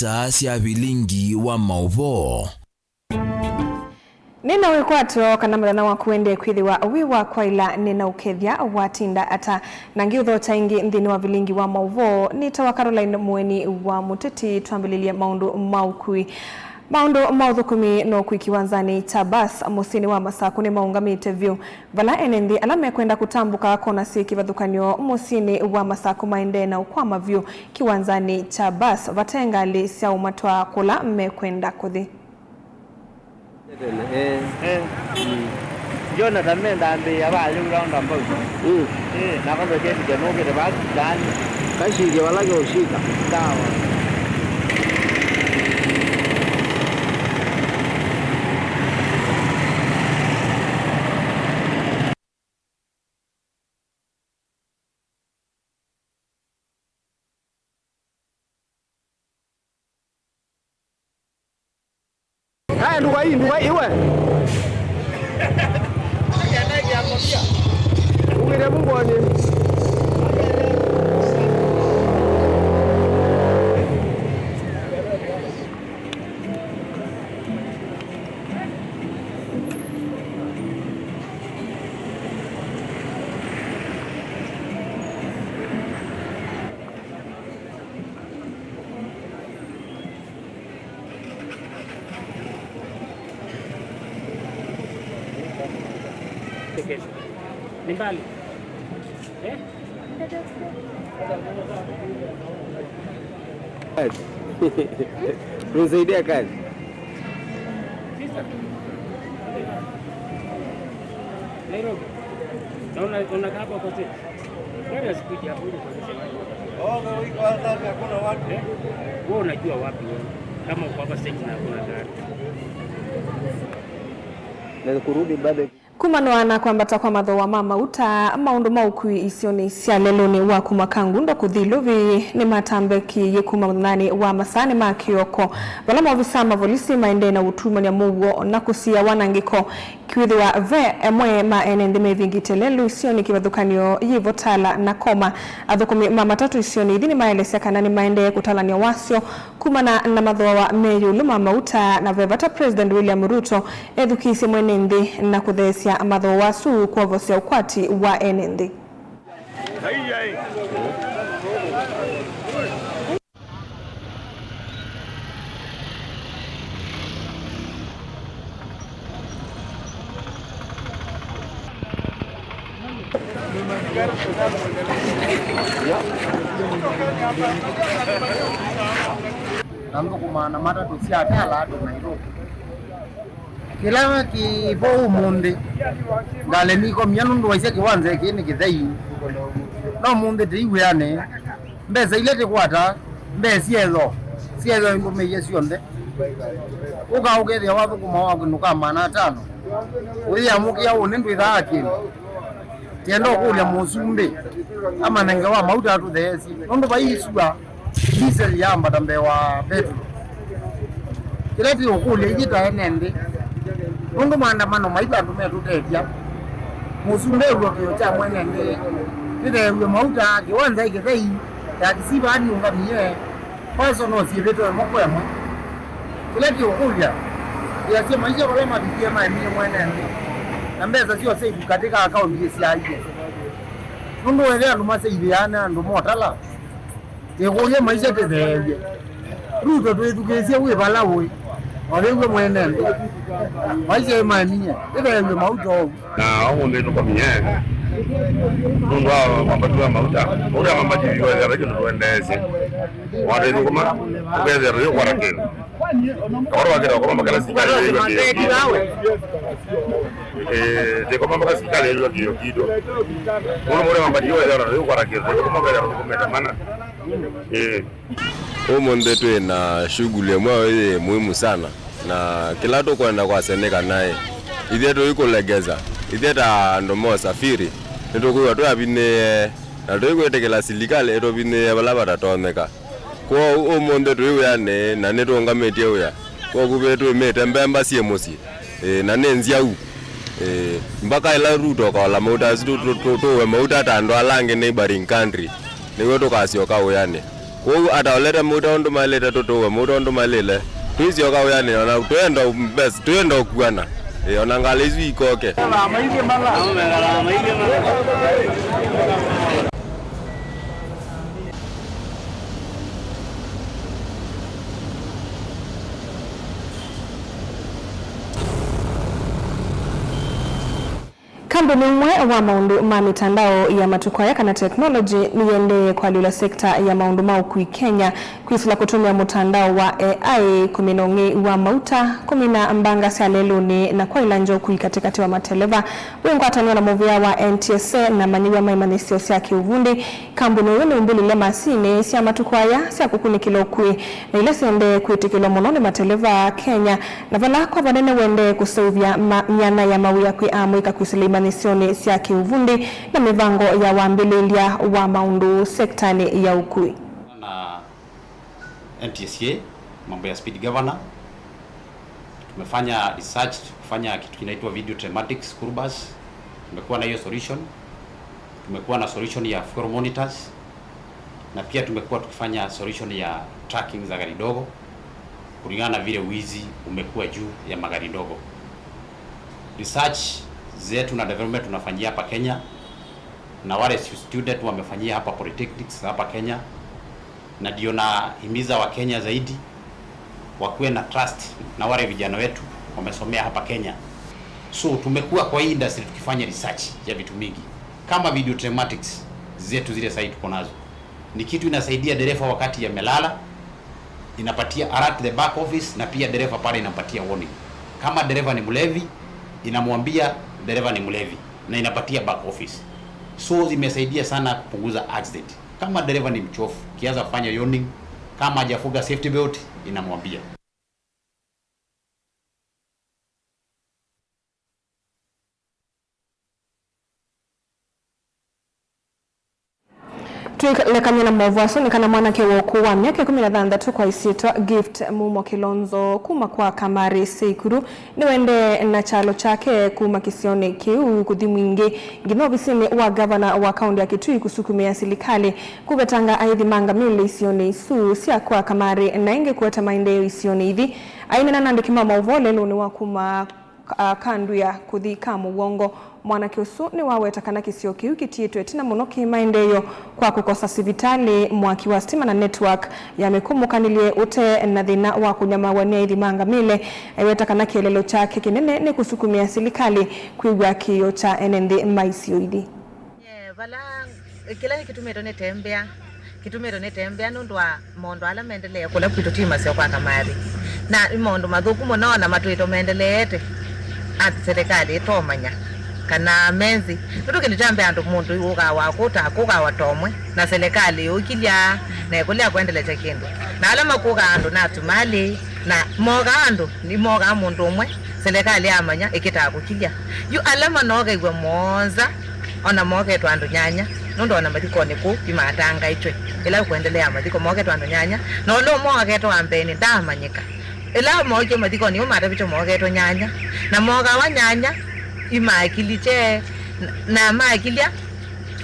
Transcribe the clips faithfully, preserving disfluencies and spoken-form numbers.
Saa sya vilingi wa maũvoo. Nĩna wĩkwatyo kana mũthenya waku wendee kwĩthĩwa wĩ wa kwaĩla, nĩna ũkethya watinda ata. Na ngĩũthokya ĩngĩ nthĩnĩ wa vilingi wa maũvoo, nĩtawa Caroline Mũeni wa Mũteti. Twambĩlĩlye maũndũ ma ũkui. Maũndũ ma ũthũkũmi na ũkui kĩwanzanĩ kya bus mũsyĩnĩ wa Masakũ nĩmaũngamĩte vyũ, vala ene nthĩ ala mekwenda kũtambũka kona syĩ kĩvathũkany'o mũsyĩnĩ wa Masakũ maendee na ũkwama vyũ kĩwanzanĩ kya bus vate ngalĩ sya ũmatwaa kũla mekwenda kũthi. Eh. Eh. Mm. Jonathan mendambĩĩa va lĩu roundabout. Mm. Eh, na kwanza kesi kya nũkĩte va ndani. Kashike vala kĩũshika. Sawa. Aya, nduka hii, nduka hii, we. Ukire Mungu wani. Ni mbali. Eh? Kazi. Unisaidia kazi. Sister. Nairobi. Naona unakaa hapa kwa stage. Wewe speed hapo ili kuonyesha watu. Oh, wewe iko hata hakuna watu. Eh? Wewe unajua wapi wewe? Kama uko hapa stage na hakuna gari. Na kurudi bado. Kumanoa na kwambata kwa mathooa ma mauta, maũndũ ma ũkui isionĩ sya lelũnĩ wa kuma Kangundo kũthi Iluvi nĩmatambĩkĩie kuma mũthenyanĩ wa masaanĩ ma kĩoko, vala maovisa ma volisi maendee na ũtumany'a mũuo na kũsiĩa wanangĩko. Kwĩthĩwa ve amwe ma ene nthĩ mevingĩte lelũ isionĩ kĩvathũkany'o yĩ vo Tala na Koma. Athũkũmi ma matatũ isionĩ ithi nĩmaelesya kana nĩmaendee kũtalany'a wasyo kumana na mathooa me ĩũlũ ma mauta, na ve vata President William Ruto ethukĩĩsye mwene nthĩ na kũtheesya mathooa asu kwovosya ũkwati wa ene nthĩ. Na nthũkũmaa na matatũ sya Tala to Nairobi. Kĩla kĩ vo ũmũnthĩ, ngalĩ nikomie nũndũ waisye kĩwanza kĩĩ nĩ kĩthei. No ũmũnthĩ tĩ wĩanĩ. Mbesa ila tĩkwata, mbesa syezo, syezo indũmĩie syonthe. Ũka ũkethĩa wathũkũma waku nũka maana atano. Ũyĩamũkĩa ũnĩ ndwĩthaa kĩndũ. Tienda ũkũlya mũsumbĩ, amanenge wa mauta atũtheesye. Nũndũ vai isua, diesel yaambata mbee wa petrol. Kĩla tĩũkũlya ithyĩ ta ene nthĩ, nũndũ maandamano maitũ andũ metũtethya, mũsumbĩ ew'o kĩo kya mwene nthĩ, tĩtheew'e mauta, kĩwanza kĩthei, taxi vaa niũngamie, personal syĩvĩtwe ĩmwe kwa ĩmwe. Kĩla tĩũkũlya, ĩasya maisha vala mavikie maemie mwene nthĩ, na mbesa syose ivu katĩ ka akaunti ĩsyaie. Nũndũ wethe andũ maseithĩaa nĩ andũ motala, ĩkũlya maisha tĩtheew'e. Ruto twĩthukĩĩsye wĩ vala ũĩ, o wĩw'e mwene nthĩ. Maisha ĩmamie, ĩtheew'e mauta ũu. Na ũmũnthĩ tũkomie nũndũ wa mambati wa mauta. Ũrĩa mambati wĩwethera kĩndũ tũendeesye. Watũithũkũma, ũkethĩa tũyĩkwata kĩndũ. Kaũndũ wa kĩndũ kũmamba kana sikalĩ yĩw'a kĩyo kĩndũ. Eh, tĩkũmamba kana sikalĩ yĩw'a kĩyo kĩndũ. Mũndũ mũrĩa mambati wĩwethera tũyĩkwata kĩndũ, tũkũmamba kana tũkũmeta mana. Eh. Ũmũnthĩ twĩ na shughuli ĩmwe yĩ muhimu sana, na kĩla tũkwenda kwasya nĩ kana ĩ, ithyĩ tũikũlegeza, ithyĩ ta andũ ma ũsafiri, nĩtũkwĩw'a twĩ avinĩĩe, na tũikwĩtĩkĩla silikalĩ ĩtũvinĩĩe vala vatatonyeka. Kwoou ũmũnthĩ twĩ wĩanĩ, na nĩtũũngamĩtye wĩa, kwoou ve twĩmĩte mbemba syĩ mũsyĩ. Ĩĩ, na nĩ nzyau. Ĩĩ, mbaka ĩla Ruto ũkaola mauta asu tũ-, tũ-, tũ-, tũũe mauta ta andũ ala angĩ neighboring country, nĩw'o tũkasyoka wĩanĩ. Kwoou ataolete mũuta ũndũ maĩlĩte, tũtũwe mũuta ũndũ maĩlĩte. Twĩsyoka wĩanĩ, ona twĩenda best, twĩenda ũkuana. Ĩ, ona ngalĩ isu ikoke. Kambuni ũmwe wa maũndũ ma mĩtandao ya matukũ aya, kana technology, nĩyĩendee kũalyũla sekta ya maũndũ ma ũkui Kenya, kwĩsĩla kũtũmĩa mũtandao wa A I kũmina ũng'ei wa mauta, kũmina mbanga sya lelũnĩ, na kwaĩla njokui katĩkatĩ wa mateleva. Wĩ ngwatanĩo na mũvĩa wa N T S A na amanyĩw'a ma imanyĩsyo sya kĩũvundi, kambuni ũyũ nĩumbũlile masinĩ sya matukũ aya sya kũkunĩkĩla ũkui, na ila siendee kwĩtĩkĩlwa mũno nĩ mateleva a Kenya, na vala kwa vanene ũendee kũseũvya ma-, myanya ya mawĩa kwĩ amũika kwĩsĩla imanyĩsyonĩ sya kĩũvundi na mĩvango ya wambĩlĩlya wa maũndũ sektanĩ ya ũkui. Na N T S A, mambo ya speed governor. Tumefanya research, kufanya kitu kinaitwa video telematics, school bus. Tumekuwa na hiyo solution. Tumekuwa na solution ya fuel monitors. Na pia tumekuwa tukifanya solution ya tracking za gari dogo, kulingana na vile wizi umekuwa juu ya magari dogo. Research zetu na development tunafanyia hapa Kenya, na wale stu-, student wamefanyia hapa polytechnics hapa Kenya, na ndio nahimiza Wakenya zaidi wakuwe na trust na wale vijana wetu wamesomea hapa Kenya. So, tumekuwa kwa hii industry tukifanya research ya vitu mingi. Kama video telematics zetu zile sahii tuko nazo. Ni kitu inasaidia dereva wakati amelala, inapatia alert the back office, na pia dereva pale inampatia warning. Kama dereva ni mlevi, inamwambia dereva ni mlevi, na inapatia back office. So, imesaidia sana kupunguza accident. Kama dereva ni mchofu, kianza kufanya yawning, kama hajafunga safety belt, inamwambia. Twĩlekany'a na maũvoo asu, nĩ kana mwanake wa ũkũũ wa myaka ĩkũmi na thanthatũ kwa ĩsyĩtwa Gift Mumo Kilonzo kuma kwa Kamari Seikuru nĩwendee na kyalo kyake kuma kĩsionĩ kĩu kũthi Mwingĩ nginya ovisinĩ wa ngavana wa kaũntĩ ya Kitui kũsukumĩa silikalĩ kũvetanga aithi ma ngamĩle isionĩ isu sya kwa Kamari na ĩngĩ kũete maendeeo isionĩ ithi. Aineena na andĩki ma maũvoo lelũnĩ wa kuma, a, Kanduya kũthi Kamũwongo, mwanake ũsu nĩwaweta kana kĩsio kĩu kĩtiĩtwe ĩtina mũno kĩ maendeeo kwa kũkosa sivitalĩ, mwaki wa sitima na network ya mĩkũmũkanĩlye ũte na thĩna wa kũnyamaaw'a nĩ aithi ma ngamĩle. Aiweta kana kĩeleelo kyake kĩnene nĩ kũsukumĩa silikalĩ kwĩw'a kĩĩo kya ene nthĩ ma isio ithi. Nye, vala, kĩla kĩtumĩtwe nĩtembea, kĩtumĩtwe nĩtembea nũndũ wa maũndũ ala maendelee kũla kwitũ twĩ maseo kwa Kamari. Na nĩ maũndũ mathũku mũno na matwĩtwe maendeleete, at serikali ĩtomanya kana menzi. Nũndũ kĩndũ kya mbee andũ mũndũ ũkaa wa kũta, kũkaa wa tomwe, na serikali yũkilya na ĩkũlea kwendelesya kĩndũ. Na ala makũkaa andũ na atumalĩ, na mokaa andũ, nĩmokaa mũndũ ũmwe, serikali yamanya ĩkĩtaa kũkilya. Yu ala manokew'a moonza, ona mooketwa andũ nyanya, nũndũ ona mathikonĩ kũu imatangaĩtwe. Ĩla ũkũendelea mathiko mooketwa andũ nyanya, na ũla ũmwe waketwa wa mbeenĩ ndaamanyĩka. Ĩla mookie mathikonĩ ĩu matavĩtwe mooketwe nyanya, na mookawa nyanya imakilikye, na, na makilya,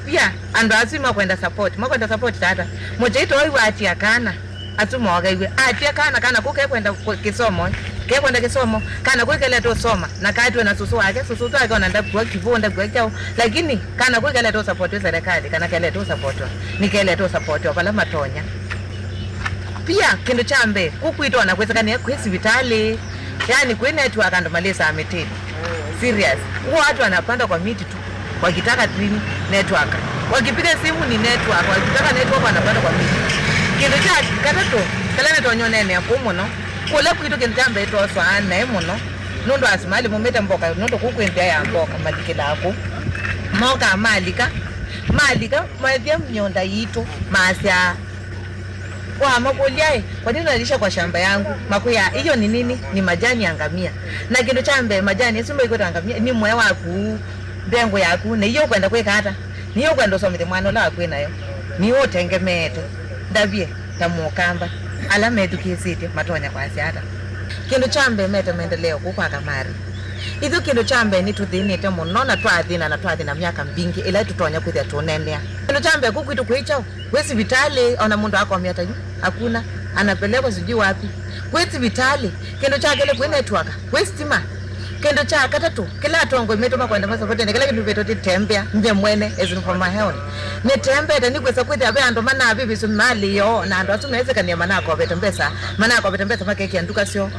pia andũ asu makwenda support, makwenda support tata. Mũkyai to waiwa atia kana. Asu mookaiw'e. Atia kana, kana kũu kekwenda kũ-, kĩsomo, kekwenda kĩsomo, kana kũu kelete ũsoma, na katw'e na sũsũ wake, sũsũ wake ona ndakuwa kĩvũ, ndakuwa kyaũ, lakini kana kũu kelete ũsapotwe serikali, kana kelete ũsapotwa, nĩ kelete ũsapotwa vala matonya. Pia, kĩndũ kya mbee, kũu kwitũ ona kwĩsĩkanĩa kwĩ sivitalĩ, yani kwĩ network andũ malĩsaa mĩtĩnĩ. Serious. Huwa watu wanapanda kwa miti tu. Wakitaka nini? Network. Wakipiga simu ni network, wakitaka network wanapata kwa mimi. Kĩndũ kya katatũ kĩla nĩtonya ũneenea kũu mũno, kũla kwitũ kĩndũ kya mbee twoswaa naĩ mũno, nũndũ asimali maumĩte mboka, nũndũ kũu kwĩ nzĩa ya mboka malikĩlaa kũu. Mokaa malika, malika, methĩa mĩũnda yitũ, masyaa, wamakũlya, "Ĩ, kwa nini unalisha kwa shamba yangu?" Makwĩa, "Hiyo ni nini?" "Ni majani ya ngamia." Na kĩndũ kya mbee, majani asu maikwĩtwa ngamia, nĩ mũe waku, mbengũ yaku, na iyo ũkwenda kwĩka ata? Nĩ iyo ũkwenda ũsomethye mwana ũla waku wĩ nayo? Nĩ ũtengemeete. Ndavye, ta mũkamba, ala methukĩĩsĩtye matonya kwasya ata? Kĩndũ kya mbee, mete maendeleo kũu kwa Kamari. Ithyĩ kĩndũ kya mbee nĩtũthĩnĩte mũno na twathĩna na twathĩna myaka mbingĩ ĩla tũtonya kwĩthĩa tũũneenea. Kĩndũ kya mbee kũu kwitũ kwĩ kyaũ? Kwĩ sivitalĩ, ona mũndũ akomya ta yu? Hakuna. Anapelekwa sijui wapi. Kwĩ sivitalĩ. Kĩndũ kya kelĩ kwĩ network, kwĩ stima. Kĩndũ kya katatũ, kĩla atongoi maitũ makwenda masavotene, kĩla kĩndũ vetwa ti tembea, nye mwene, as in for my own. Nĩtembete, nĩkwĩsa kwĩthĩa ve andũ manavivisw'a malĩ yoo, na andũ asu meesĩkanĩa manakovete mbesa, manakovete mbesa makekĩa nduka syoo.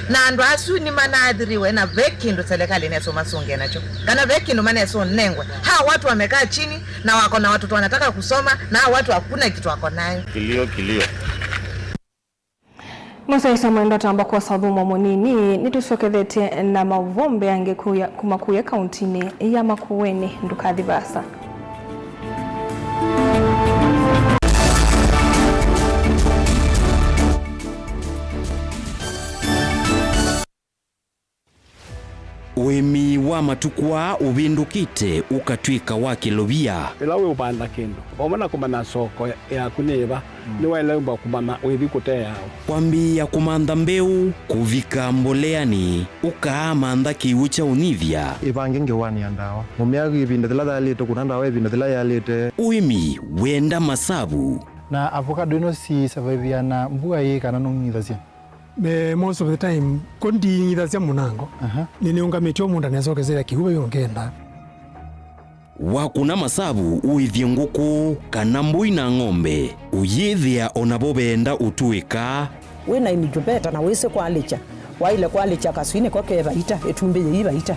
Na andũ asu nĩmanaathiriwe, na ve kĩndũ serikali ĩnesũmasũngĩe nakyo, kana ve kĩndũ manesũnengwe. Hawa watu wamekaa chini na wako na watoto wanataka kusoma, na hawa watu hakuna kitu wako nayo. Kilio, kilio. Mũsyaĩĩsya mwendwa, tamba kwosa ũthũmũo mũnini, nĩtũsyokethetye na maũvoo mbeange kuya, kuma kuya kauntinĩ ya Makueni. Ndũkathi vaasa. Ũĩmi wa matukũ aa ũvĩndũkĩte ũkatw'ĩka wa kĩlovia. Ĩla wĩũvanda kĩndũ, vamwe na kũmanya soko yaku nĩ ĩva, mm, nĩwaĩle wĩmba kũmanya wĩthi kũte yaũ. Kwambĩĩa kũmantha mbeũ, kũvika mboleanĩ, ũkaamantha kĩw'ũ kya ũnyivya. Ĩvange ngewanĩ ya ndawa. Mũmĩa ĩvinda yĩla yaĩlĩte, kũna ndawa ĩvinda yĩla yaĩlĩte. Ũĩmi wenda masavu. Na avocado ĩno si survive na mbua ĩĩ kana nũng'ithasya? Me, most of the time, ko ndiing'ithasya mũnango. Aha. Nĩnĩũngamĩtye o mũndũ anesokesya kĩw'ũ vau ũngenda. Wakũna masavu ũĩthye ngũkũ kana mbũi na ng'ombe, ũyĩthĩa o navo veenda ũtũĩka. Wĩ na incubator na wĩsĩ kwalĩkya, waĩle kwalĩkya kaswinĩ ko ke vaita, ĩtumbĩ yĩi vaita.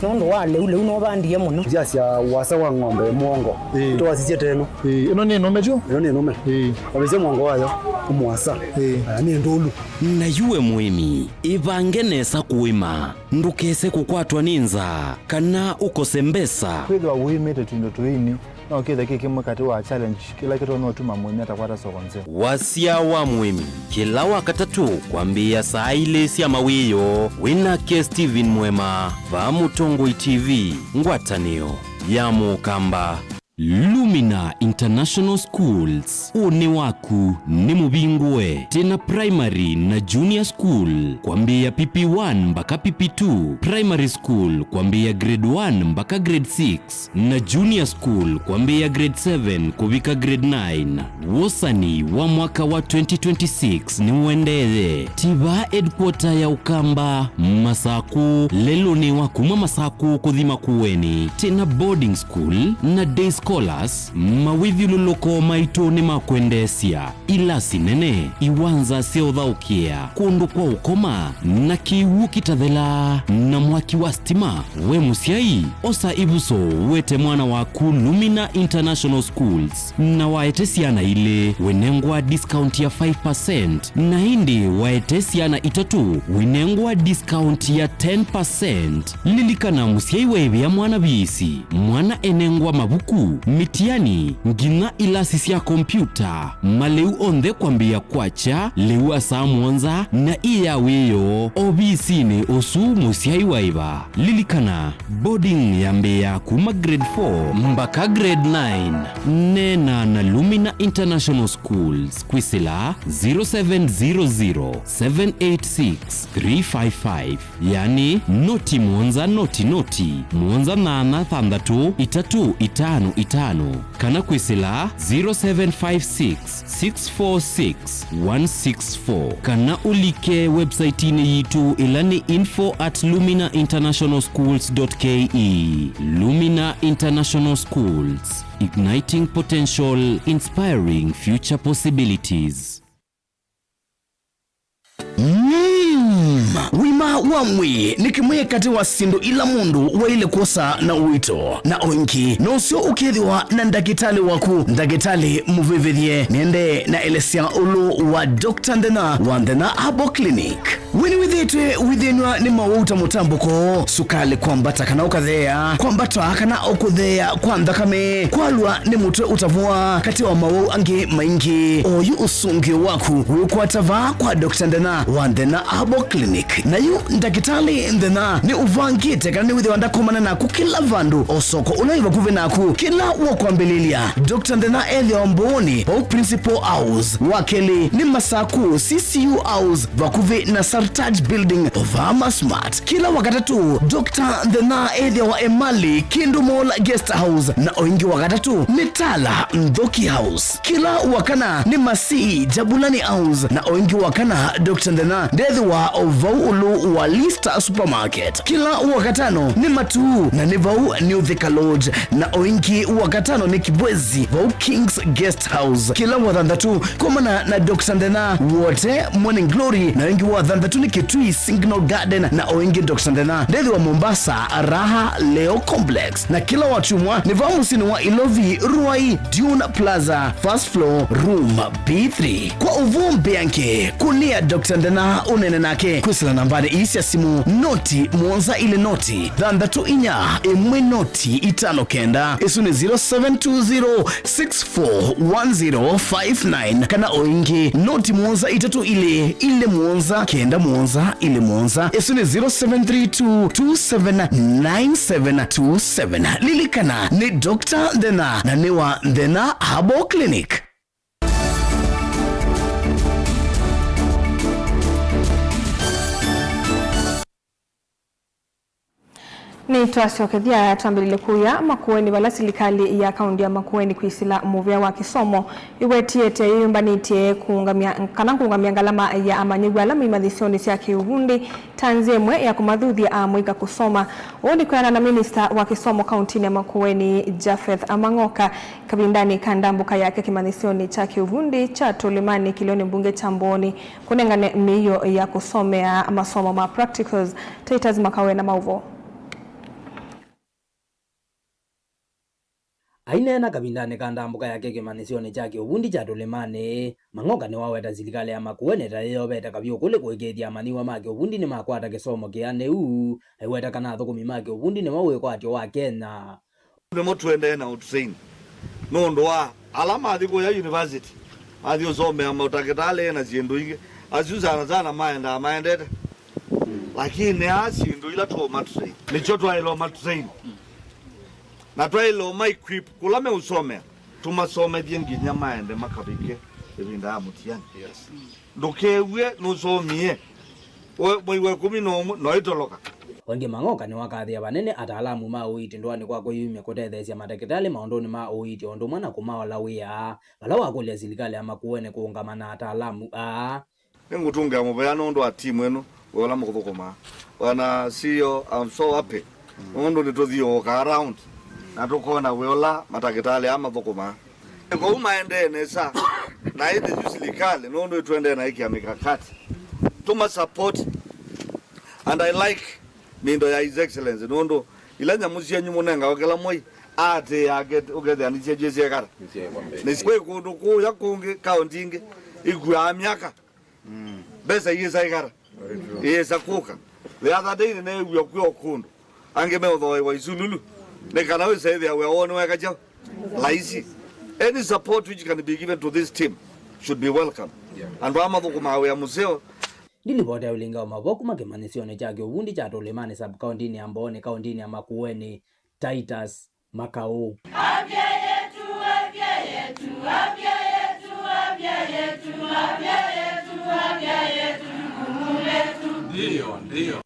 Nũndũ wa lĩu, lĩu nũvandie mũno. Ndyasya wasa wa ng'ombe mũongo. Ĩĩ. Tũwasisye teno. Ĩĩ, ĩno nĩ nũme tyo? Ĩno nĩ nũme. Ĩĩ. Wavĩsya mũongo wayo, mũasa. Ĩĩ. Aya nĩ ndũlu. Na yu we mũĩmi, ĩvange nesa kũĩma, ndũkese kũkwatwa nĩ nzaa, kana ũkose mbesa. Kwĩthĩwa ũĩmĩte tũindo tũini, no kĩthe kĩ kĩmwe katĩ wa challenge kĩla kĩtonya ũtuma mũĩmi atakwata soko nzeo. Wasya wa mũĩmi, kĩla Wakatatũ kwambĩĩa saa ilĩ sya mawĩoo, wĩ nake Stephen Mwema, vaa Mũtongoi T V, ngwatanĩo ya Mũkamba. Lumina International Schools, ũnĩ waku nĩ mũvingũe. Twĩna primary na junior school, kwambĩĩa P P one mbaka P P two, primary school, kwambĩĩa grade one mbaka grade six, na junior school, kwambĩĩa grade seven kũvika grade nine. Wosani wa mwaka wa twenty twenty-six nĩũendeeye. Tiva headquarter ya Ũkamba, Masakũ, lelũnĩ wa kuma Masakũ kũthi Makueni. Twĩna boarding school na day scholars, mawĩthyũlũlũko maitũ nĩ ma kwendeesya, ilasi nene, iwanza sya ũthaũkĩa, kũndũ kwa ũkoma, na kĩw'ũ kĩtathelaa, na mwaki wa stima. We mũsyai, osa ĩvuso, wete mwana waku Lumina International Schools, na waete syana ilĩ, wĩnengwa discount ya five percent, na ĩndĩ waete syana itatũ, wĩnengwa discount ya ten percent. Lilikana, mũsyai waĩvĩa mwana viisi, mwana enengwa mavuku, mitiani, nginya ilasi sya kompyuta, malĩu onthe kwambĩĩa kwakya lĩu wa saa mũonza na ĩ ya wĩoo ovisinĩ ũsu mũsyai waĩva. Lilikana, boarding yambĩĩa kuma grade four mbaka grade nine. Neena na Lumina International Schools kwĩsĩla zero seven zero zero, seven eight six, three five five, yani noti mũonza noti noti, mũonza nyanya thanthatũ itatũ itano itano, kana kwĩsĩla zero seven five six, six four six, one six four, kana ũlike website-inĩ yitũ ĩla nĩ info at lumina international schools dot K E. Lumina International Schools, igniting potential, inspiring future possibilities. Mm. Ũima wa mwĩĩ nĩ kĩmwe katĩ wa syĩndũ ila mũndũ waĩle kwosa na ũito, na o ĩngĩ no ũseo ũkethĩwa na ndakĩtalĩ waku. Ndakĩtalĩ mũvĩvĩthye nĩende na elesya ũlũ wa Doctor Nthena wa Nthena Herbal Clinic. We nĩwĩthĩĩtwe wĩthĩnw'a nĩ mawau ta mũtambũko, sukalĩ kwambata kana ũkatheea, kwambata kana o kũtheea kwa nthakame, kwalwa nĩ mũtwe ũtavũa, katĩ wa mawau angĩ maingĩ? Oyu ũsũngĩo waku wĩũkwata vaa kwa Doctor Nthena wa Nthena Herbal Clinic. Na yu Ndakĩtalĩ Nthĩna nĩ ũvangĩte kana nĩwĩthĩwa ndakomana naku kĩla vandũ, o soko ũla wĩ vakuvĩ naku. Kĩla wa kwambĩlĩlya, Doctor Nthĩna ethĩawa Mbooni, vau Principal House. Wa kelĩ nĩ Masaku, C C U House, vakuvĩ na Sartaj Building, vaa Masmart. Kĩla wa katatũ, Doctor Nthĩna ethĩawa Emali, Kindu Mall Guest House, na o ĩngĩ wa katatũ nĩ Tala, Nthoki House. Kĩla wa kana nĩ Masii, Jabulani House, na o ĩngĩ wa kana, Doctor Nthĩna ndethĩwa o vau ũlũ wa Lista Supermarket. Kĩla wa katano nĩ Matuu, na nĩ vau New Thika Lodge, na o ĩngĩ wa katano nĩ Kibwezi, vau King's Guest House. Kĩla wa thanthatũ, komana na Doctor Nthĩna Wote Morning Glory, na o ĩngĩ wa thanthatũ nĩ Kitui Signal Garden, na o ĩngĩ Doctor Nthĩna ndethĩwa Mombasa, Raha Leo Complex. Na kĩla wa kyumwa nĩ vaa mũsyĩnĩ wa Ilovi, Ruai, Dune Plaza, first floor, room B three. Kwa ũvoo mbeange, kũnĩa Doctor Nthĩna ũneene nake kwĩsĩla nambanĩ ii sya simũ, noti mũonza ilĩ noti, thanthatũ inya ĩmwe noti itano kenda. Ĩsu nĩ zero seven two zero six four one zero five nine, kana o ĩngĩ, noti mũonza itatũ ilĩ ilĩ mũonza kenda mũonza ilĩ mũonza. Ĩsu nĩ zero seven three two two seven nine seven two seven. Lilikana, nĩ Doctor Nthĩna, na nĩ wa Nthĩna Herbal Clinic. Nĩtwasyokethya twambĩlĩlye kũya Makueni, vala silikalĩ ya kaũntĩ ya Makueni kwĩsĩla mũvĩa wa kĩsomo ĩwetie ĩtee yĩyũmbanĩtye kũũngamya, kana kũũngamya ngalama ya amanyĩw'a ala me imanyĩsyonĩ sya kĩũvundi ta nzĩa ĩmwe ya kũmathuthya amũika kũsoma. Ũũ nĩ kwĩanana na minista wa kĩsomo kaũntĩnĩ ya Makueni, Japheth Amang'oka, kavindanĩ ka ndambũka yake kĩmanyĩsyonĩ kya kĩũvundi kya Tũlĩmanĩ kĩlĩonĩ mbunge kya Mbooni, kũnengane mĩio ya kũsomea masomo ma practicals. Titus Makawe na maũvoo. Aineena kavindanĩ ka ndambũka yake kĩmanyĩsyonĩ kya kĩũvundi kya Tũlĩmanĩ, Mang'oka nĩwaweta silikalĩ ya Makueni ta yĩyovete kavyũ kũlĩ kũĩkĩĩthya amanyĩw'a ma kĩũvundi nĩmakwata kĩsomo kĩanĩu, aiweta kana athũkũmi ma kĩũvundi nĩmo wĩkwatyo wa Kenya. Nĩmo tũendee na ũtrain nũndũ wa ala mathi kũya university, mathi ũsomea maũtakĩtalĩ na syĩndũ ingĩ, asu sana sana maendaa maendete. Lakini aa syĩndũ ila tũũmatrain, nĩkyo twaĩle ũmatrain. Na twaĩle ũma equip kũla meũsomea, tũmasomethye nginya maende makavike ĩvinda ya mũtiani. Yes. Ndũkew'e nũsomie. We, mwei wa ĩkũmi na ũmwe, no ĩtoloka. Ĩngĩ Mang'oka nĩwakathĩa vanene ataalamu ma ũiiti ndũanĩ kwa kwĩyumya kũtetheesya matakĩtalĩ maũndũnĩ ma ũiiti o ũndũ ũmwe na kũmaola wĩa, vala wakũlya silikalĩ ya Makueni kũũngama na ataalamu aa. Nĩngũtũngĩa mũvea nũndũ wa timu ĩno, wĩa ũla mũthũkũmaa. Bwana C E O, I'm so happy nũndũ nĩtũthiũũkaa around na tũkona wĩa ũla matakĩtalĩ aa mathũkũmaa. Kwoou maendee nesa, na ĩthĩ yu silikalĩ nũndũ ĩtũendee na ĩkĩa mikakati tũma support. And I like mindo ya His Excellency nũndũ ila nyamũ syenyu mũnengawa kĩla mwei, aatĩĩa ũkethĩa nĩsyenyu syekara. Nĩsyeekwa mbee. Kwĩ kũndũ kũya kũngĩ, kaũnti ingĩ ikuaa myaka. Mbesa iĩsa ĩkara. Very true. Iĩsa kũka. The other day nĩneew'a kwĩ o kũndũ angĩ meũthooewa isululu nĩ kana wĩsa ĩthĩa wĩa woo nĩweka kyaũ laisi. Any support which can be given to this team should be welcome. Yeah. Andũ aa mathũkũmaa wĩa mũseo. Ndilivoti ya ũlinga wa mavoo kuma kĩmanyĩsyonĩ kya kĩũvundi kya Tũlĩmanĩ sub-kaũntinĩ ya Mbooni, kaũntinĩ ya Makueni, Titus Makaũ. Afya yetu, afya yetu, afya yetu, afya yetu, afya yetu, afya yetu, jukumu letu. Ndio, ndio.